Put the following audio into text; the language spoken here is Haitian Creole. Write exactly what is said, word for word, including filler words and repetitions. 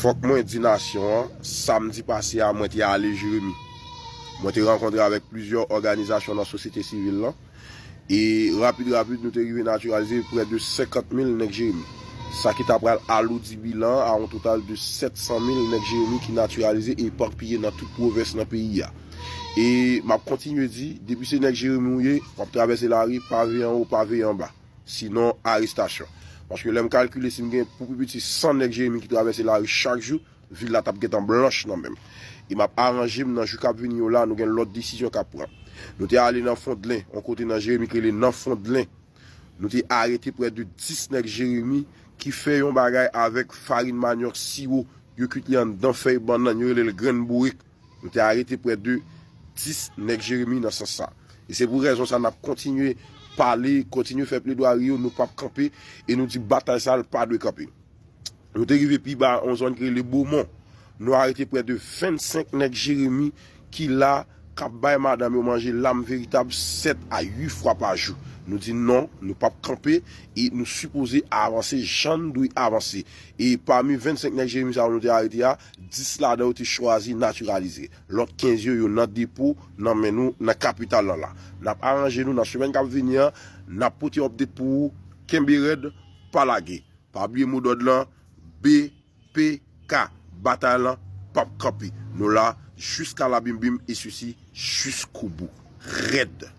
Fòk mwen di nasyon an, samdi pase a, mwen te ale Jeremi. Mwen te rankontre avèk plizyè òganizasyon nan sosyete sivil lan. E rapid, rapid, nou te rive natiralize prè de senkant mil nèg Jeremi. Sa ki ta pral aloudi bilan an a yon total de sèt san mil nèg Jeremi ki natiralize e epapiye nan tout pwovens nan peyi a. E m ap kontinye di, depi se nèg Jeremi w ye, w ap travèse lari, pa veye anwo, pa veye anba. Sinon, arestasyon. Paske lè m kalkile, si m gen pou pi piti san nèg Jeremi ki travèse lari chak jou, vil la t ap gentan blanch nan men m. E m ap aranje m nan jou k ap vini yo la, nou gen lòt desizyon k ap pran. Nou te ale nan Fondlen, yon kote nan Jeremi ki rele nan Fondlen. Nou te arete prè de dis nèg Jeremi ki fè yon bagay avèk farin manyòk, siwo, yo kuit li anndan fèy bannann, yo rele l grenn bourik. Nou te arete prè de dis nèg Jeremi nan sans sa. E se pou rezon sa n ap kontinye pale, kontinye fè pledwari yo, nou p ap kanpe e nou di batay sa l pa dwe kanpe. Nou te rive pi ba yon zòn ki rele Bomon. Nou arete prè de vennsenk nèg Jeremi ki la k ap bay madanm yo manje lam veritab sèt a uit fwa pa jou. Nou di non, nou p ap kanpe e nou sipoze avanse jan n dwe avanse. E pami vennsenk nèg Jeremi sa yo nou te arete a, dis ladan yo te chwazi natiralize. Lòt kenz yo, yo nan depo nan men nou nan kapital lan la. N ap aranje nou nan semèn k ap vini an, n ap pote update pou ou. Kenbe rèd, pa lage. Pa bliye modòd lan, B P K. Batay lan p ap kanpe. Nou la jiska la bim bim e sisi jiskobou. Rèd.